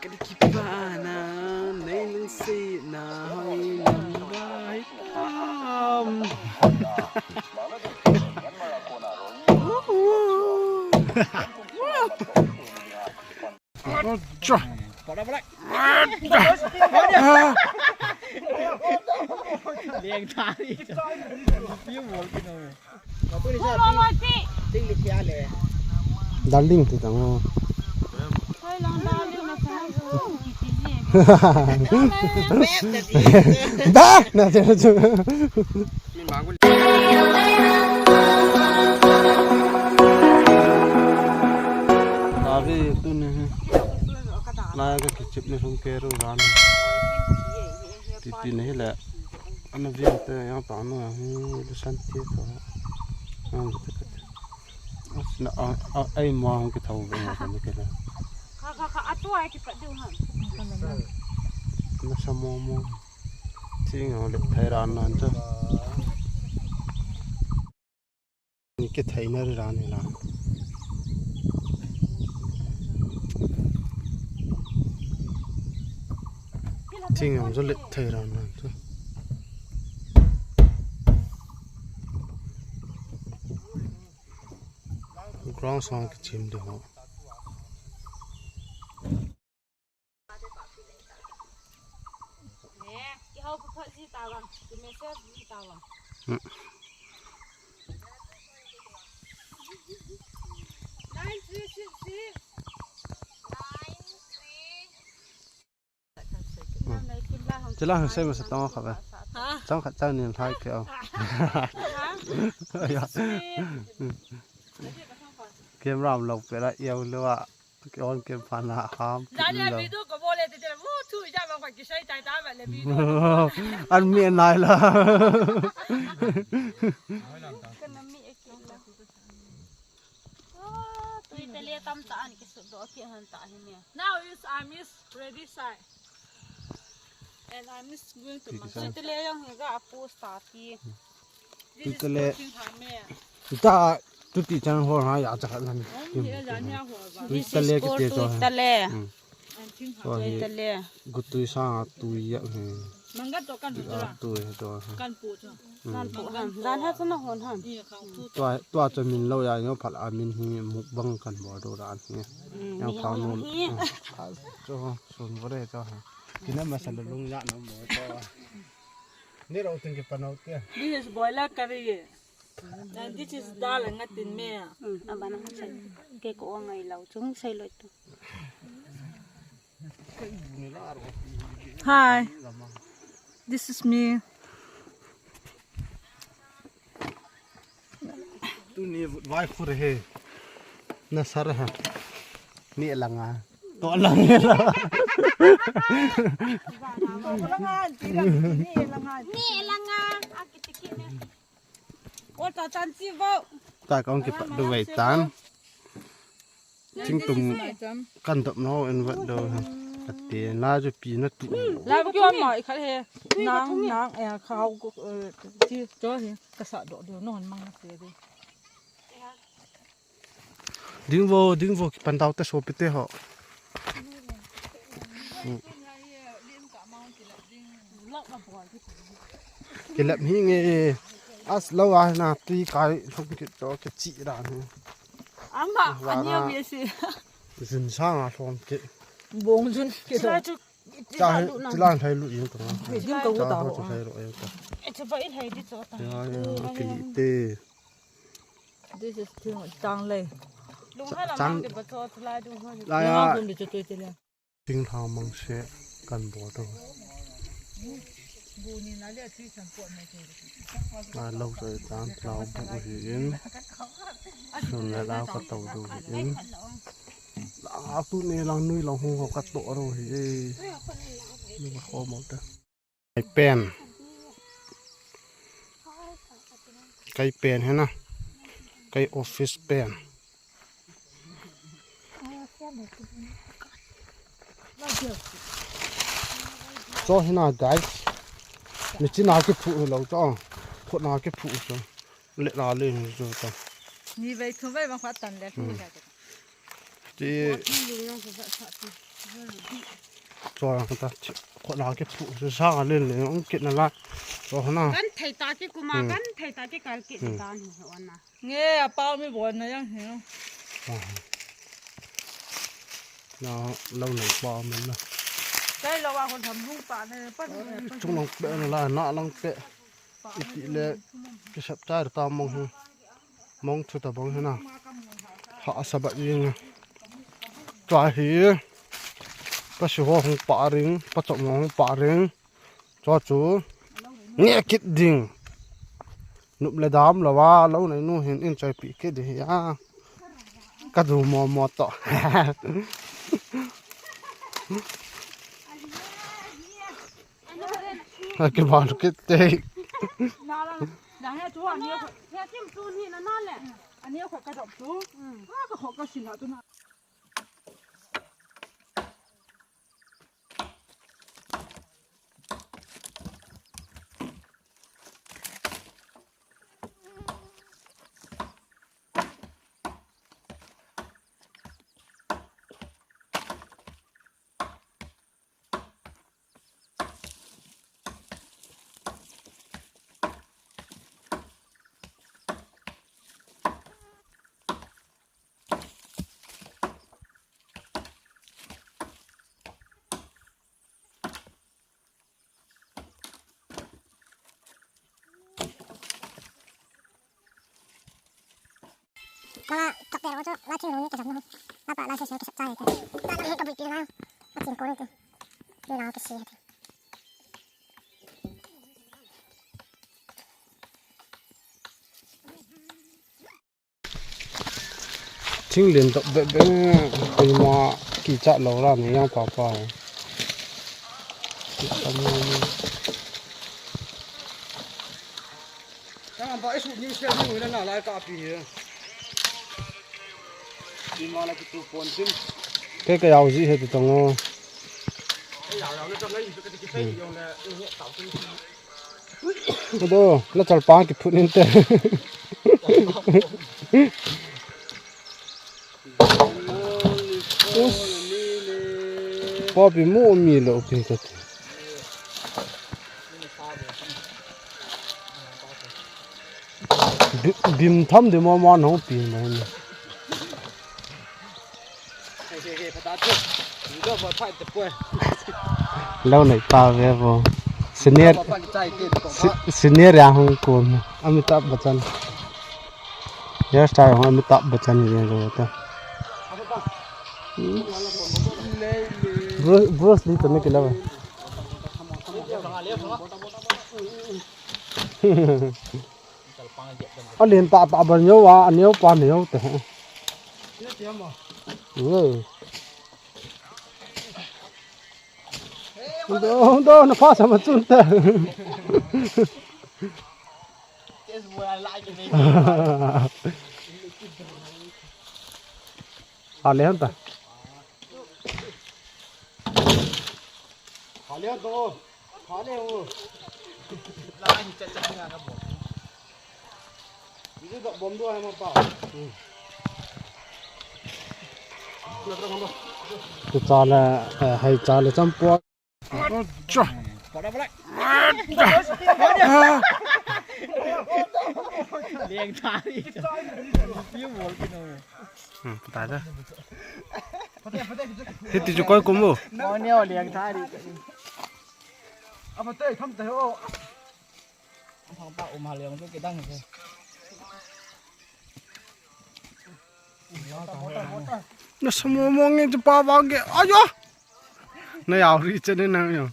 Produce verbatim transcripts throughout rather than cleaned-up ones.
Kani kipana, nei lungsetna hoi lam bai tam. Acha. Darling ti tang o. Da na te chu. Tavi tuni hi. Lai ka kichep ni hung ke ru ran. Titi nahi le. Ana viau te yang pa no hi lu san ti ko. Ang te ka. Asna a, a, ai mo hung ke thau ve na ke le. Kha, kha, kha, atu ai ki pa diu han. Na sa mo mo. Thing ho le thai ran nan cha. Ni ke thai na ri ran ni la. Thing ho jo le thai ran nan cha. Ground sang ke chim de ho. Chila hung sei masa tong kha ba. Ha? Chang khat chang nin hai ke o. Ha? Ya. Camera lo pe la yau lo a. Ke on ke pha na ham. Daniel video ko bole te te mu thu ja bang ko kisai tai ta ba le video. An mi nai la. Kana mi e ki la. Ah, tui te le tam ta an ki su do ki han ta hi ne. Now is I miss ready side. And I miss going to Mangkok. Tui te le yang hi ga post ta ti. Tui te le. This is cooking for me. Ta, tu ti chang ho ha ya cha khat lan. Tui te le ki te cho. Tui te le. Hmm. Tui te le. Gu tui sa tui ya. Hmm. Manga to kan tu. Tui to. Kan pu cho. Hmm. Kan pu han. Dan ha cha na hon han. Tua, tua cha min lo ya yo phat a min hi mukbang kan bol do ran hi. Hmm, yang mi phang yang nun. Hi. Hmm. A cho sun bo de cho ha. Kina masa lung ya na mo cho. Ni ro tin ki panau te. This is boiler curry. And this is dal and nothing me. Hmm, abana hung sei. Ke ko ngai lau chung sei loi tu. Hi. This is me. Tuni vai khu re he. Na sar ha. Ni langa. To lang he la. Ni langa. A kiti ki ne. O ta chan chi vo. Ta kong ki pa du vai tan. Ching tum kan dop no en vat do. Ate na ju pi na tu. La ki on ma i khat he. Nang nang e khau ko ti cho he. Ka sa do do non mang na se de. Ding vo, ding vo, ki pan dau te so pi te ho. Ki lep hi nge, as lo a na tui kai lhum ki to ki chi ra ni. Ang ha, wa ani na. Wi si. Jun sang a lhum ki. Bong jun ki to. Cha he, chi lan thai lu yin to. Ding ka wu ta ho. Thai ru yin to. E cha ba i thai di cho ta. Ya, ya, ki te. This is thing tang lei. Lung ha la mang de ba cho lai dung ha. La ya. Lung ha kum de cho toi te le. Ting thang mang se kan bo to. A lo so tan lau bu hi in. Sun la la ka to du hi in. La tu ne lang nui lang hung ho ka to ro hi e. Ni ba kho mo ta. Kai pen. Kai pen he na. Kai office pen. Cho he na, guys. Mi chi na ki phu lo cho. Phu na ki phu cho. Le na le cho cho. Ni vai thu vai bang khat tan le phu. Hmm. Ti. Ni lu yang sa sa ti. Tua ta, kho na ki pu sa ka len le, ong kit na la. Tua na. Kan thei ta ki kuma, hmm, kan thei ta ki kal kit, hmm, dan hi ona. Nge, a pau mi bon na yang hi. Ah. Na, lo na pau mi na. Kai lo wa kon tham lung pa ne, pa ne. Chung lang pe na la, na lang pe. Iti le, kisap chai ta mong hi. Mong thu ta bang hi na. Ha, a sabat ying. Tua hi. Ka si ho hung pa ring, pa chok mo hung pa ring. Cho chu. Nge kit ding. Nup le dam lo va, lo nei nu hin in choi pi kit ding hi a. Ka du mo mo to. Ki ban kit te. Na la, na he chu ani ko. He kim chu ni na na le. Ani ko ka dop chu. Ka ko ka sin ha tu na. Mama, tak pero tu, la thing ni kisap na. La pa la se se kisap chai te. La la ka bui ti la. La thing ko ni tu. Ni la ka se te. Thing len dok bep bep, koima kichat lou ra ne yang pa pa. Tang ba isu ni se ni na na lai ka pi. Ima la ki tu pon tin. Ke ka yau ji he tu tang o. Ka yau yau na tang lai ka ti ki sai yong le ni he tau tin. Ado, la chal pa ki phut in te. Us. Pa pi mu mi lo pi ka ti. Bi-, bim tham de mo mo no pi na ni. Lo nei pa ve vo. Senior, se-, senior ya hung kun. Amitabh Bachchan. Hairstyle hung Amitabh Bachchan ye lo ta. Bruce, Bruce Lee to me kila. Alen ta ta ban yo wa, aneo pa neo te. Wo. Do, do, na pa sa ma chun ta. Ale han ta. Kicha le, eh, hei cha le champo. Acha. Leng tha ri. Piu bol ki no. Hmm, pata cha. Hiti chu koi kum u. Mo neo leng tha ri. Apa te tham te ho. Phang pa um ha leng chu kidang chu. Na samo mo nge chu pa ba ge. Ayo. Na yau ri che ne na yo.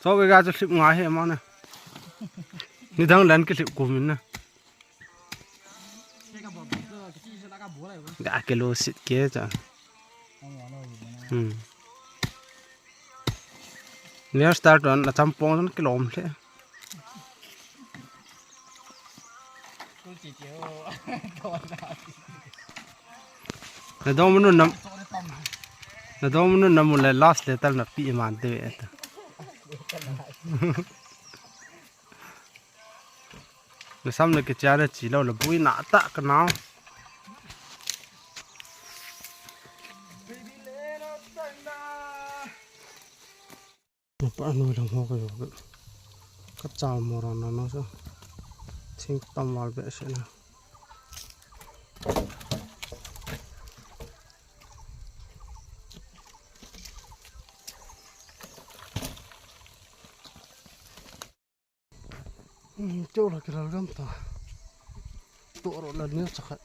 Cho ke ga chu hlip ngai he ma na. Ni dang lan ke hlip kum in na. Ga ke lo sit ke cha. Hmm. Near start on la champong kilom le. Na dong munu nam, na dong munu nam le last le tal na pi man te ta. Na sam le ke cha le chi lo le bui na ta ka nau. Pa noi lang ho ka yo. Ka chal mo ran na na sa. Thing tam val be se na. Hmm, chau la kilal gam ta. To ro la ne chakhat.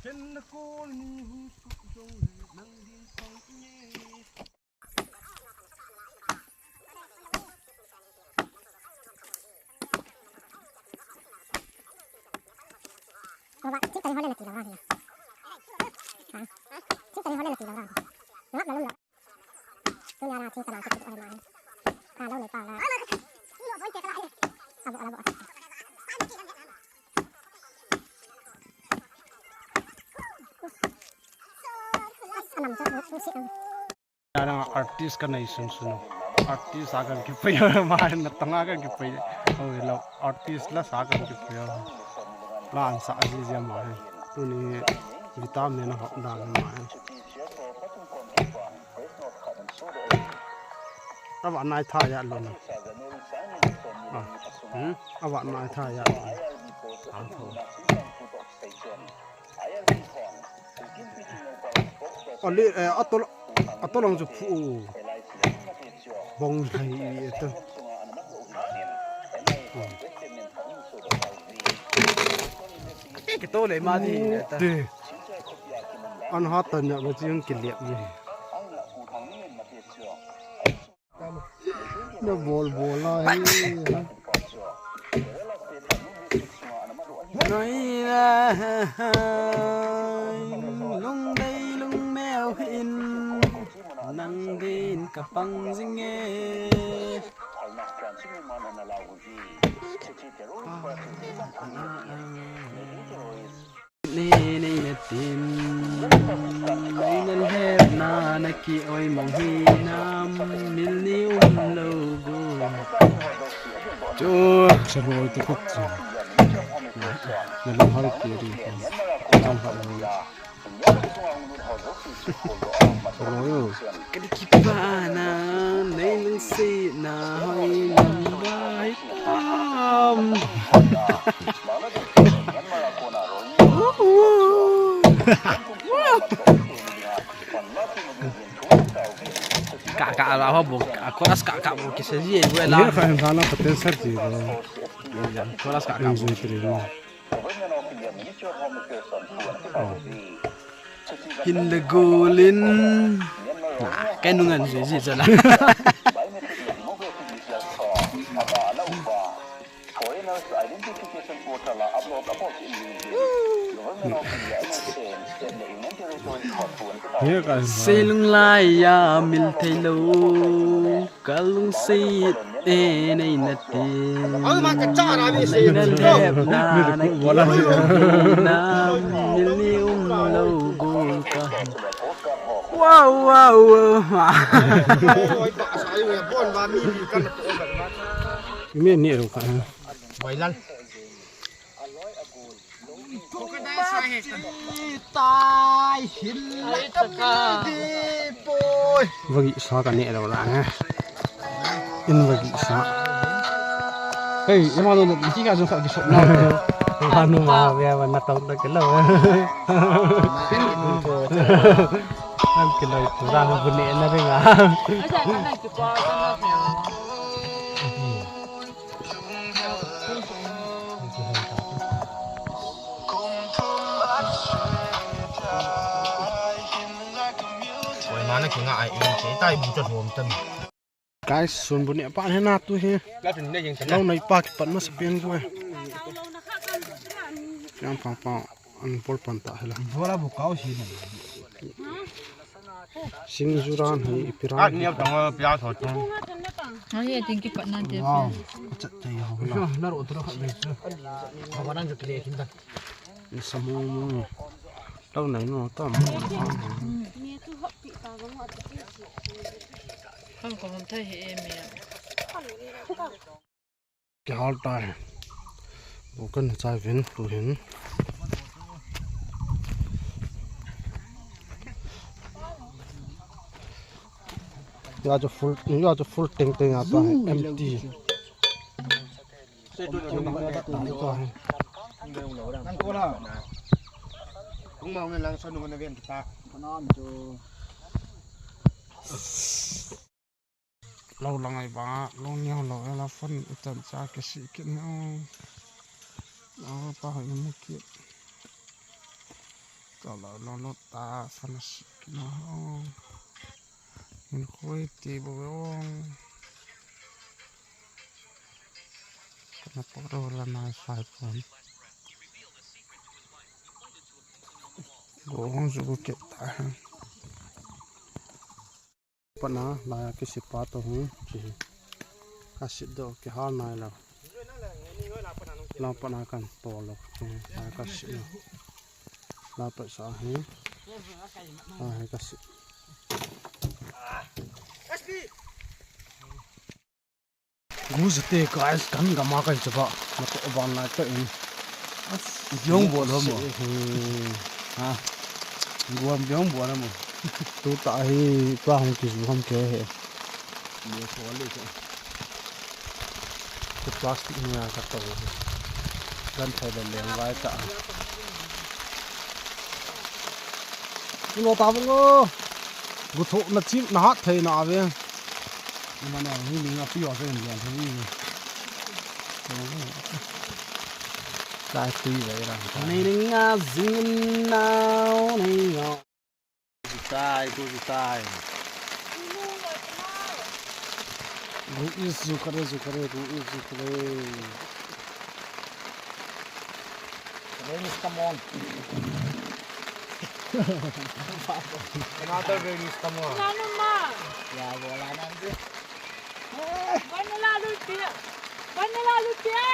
Ken na kol ni hu su jong le nang din song ye. Baba, thing tani ho le na ti lo ra hi. Ha? Thing tani ho le na ti lo ra hi. Ngap la lum lo. Tuni a la thing tana ki ti ai ma. Ka lo nei pa la. Abo, abo. Anam chu chu si ang. Dang artist ka nei sun sun. Artist a kan kipui ma na tong a kan kipui. Oh, lo artist la sa kan kipui. La an sa ji ji ma. Tuni vitamin ho dan ma. Ava nai tha ya lo na. Ah. Hmm? Ava nai tha ya lo. Ang tho. Ali, eh, atol, atol ang ju phu. Bong thai e to. Ke, ke to le ma di e ta. Te. An ha tan ya ba chi ang ki liap ni. Na bol bol a hi. Noi na lung dei lung neo hin nang din ka pang jing e. Ne, ne, na tin. Nei na lhep na, na ki oi mong hi nam, mil ni um lo gu. Chu. Sa lo tu kut chu. Na lo hal ki ri. Tam ha lo. Sa lo yo. Ka di ki pa na, nei nung si na hoi nam bai tam. Ka, ka, ala ho bo, a chorus ka, ka bo, kisa ji, eh, wala. Ye kha hin gana potential ji bo. Chorus ka, ka bo. Enjoy kare na. Oh. Hin le golin. Na, ka nung an ji, ji, jala. Foreigners Identification Portal a upload a post in Government of India, N S A, State le Union Territories ho thu an kitao. Ye ka. Seilung lai a mil thei lo, ka lungset e nei na tin. Ang ma ka cha ra ni se. Nei na lhep na, na ki na, mil ni um lo gol ka. Wow, wow, wow. Oi, pa sa yu ya bon ba mi ni kan. Mi ni ro ka. Bailal. Tai hin la ka mi di poi. Vagi sa ka ne lo ra he. In vagi sa. Hei, ima lo na ki ka jo ka ki sop na. Hanu ma ve va na tong da ke lo. An ke lo tu ra bu ne na ring a. Guys, sun bu ne pa he na tu he. Lo nai pa kipat masa pen ko. Yang pa pa. An bol pan ta hela. Bola bu kau si na. Singjuran hi ipi ran. At niya tong pia tho tong. Ai, ating kipat nan te. Wow. Chat tai ho hela. Na ro tro khat be. Ba nan jo kile kin ta. Ni samung mung. Tau nai no ta mo. Ni tu hop pi ta ga mo ati. Ham ko ham thai he e me. Kihal tai. Bu kan chai vin tu hin. Yo chu full, yo chu full teng teng a pa hai, empty. Lo lang ai ba, lo neo lo, la phone u chan cha ke si kin o. Lo pa hai mu ki. Ka lo lo lo ta phone si kin o. Hin khoi ti bo ong. Kana poro la nai phai pon. Go hong su ke ta. Pana la ya ke si pa to hong. Ka si do ke ha nai la. La pana kan to lo. La ka si. La pa sa hi. La hi ka si. Gu jete guys, kan gama kan chaba. Na to ban la ta in. Biong bol ho mo. Ha. Guam biong bol ho mo. Tu ta hi pa hong ki ju ham ke he. Mo so le ka. Ke plastic ni a ka to. Gan thai le le vai ta. Lo ta bang o. Gu tho na chim na hat thei na ve. Mana hi ni nga pi o se ni ya ni. Ka ti ve ra. Nei ring a zing na nei o. Jutai, go jutai. Go is jukare, jukare, go is jukare. Rain is come on. Another rain is come on. Mama. Ya, bola nanti. Vanilla lutia. Vanilla lutia.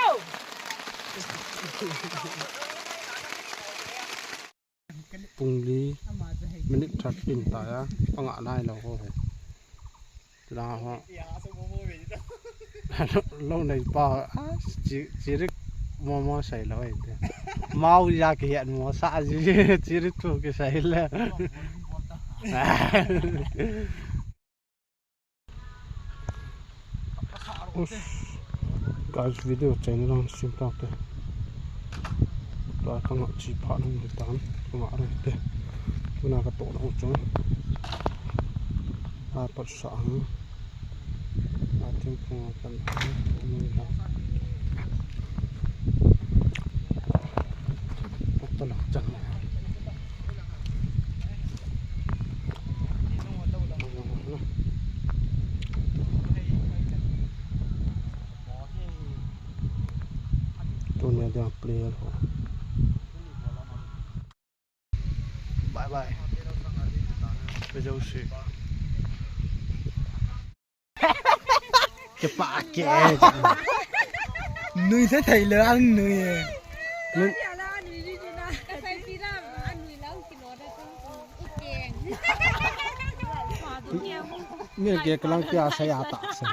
Pung li minute thirteen ta ya, panga nai lo ho. Tuna ho. Lo nei pa, ah, chi, chirik mo mo sai lo ai te. Mau ya ki hian mo sa ji, chirik tu ki sai le. Us, guys, video channel lang sim ta te. Tua ka ngah chi pha nung de tan, ka ngah re te. Tuna ka to na u chung. A pat sa ang. A thim phung a kan ang. Nung ha. Pat ta lang chang. Tunia dia player ho. Bye bye. Pe jo si. Ke pa ke. Nui the thei le ang nui. Nui. Mi ke kalang pia sa ya ta sa.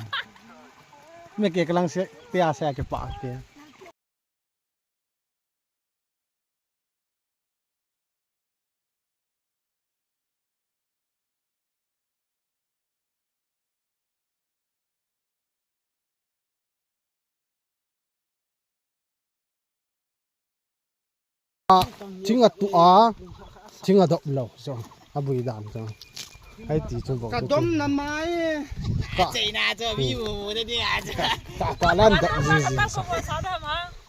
Mi ke kalang se pia sa ke pa ke. Chinga tu a, chinga dop lo, so, abui dan, so. Ai ti chu bo. Ka dom na mai. Ka. China chu mi bu bu de dia chu. Ka, ka lan da ji ji.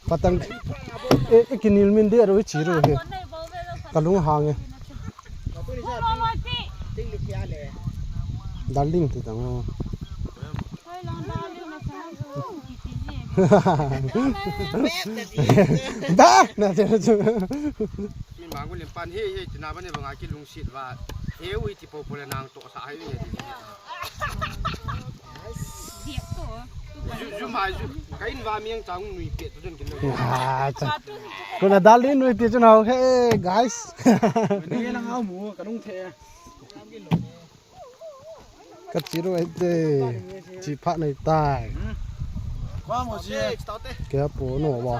Patang. E, e kinil min de ro chi ro he. Ka lung hang e. Darling ti tang. Da na te chu. Min ma gu lim pan he he tina ba ne ba nga ki lung sit ba. He ui ti po po le nang to sa hai ni. Zu, zu mai zu. Ka in va miang chang nui pe to jon kin lo. Ah, cha. Ko na darling nui pe chu nau he guys. Ni na ngau mu ka lung the. Ka chi ro ai te. Chi pha nei tai. Ba mo ji. Ke po no wa.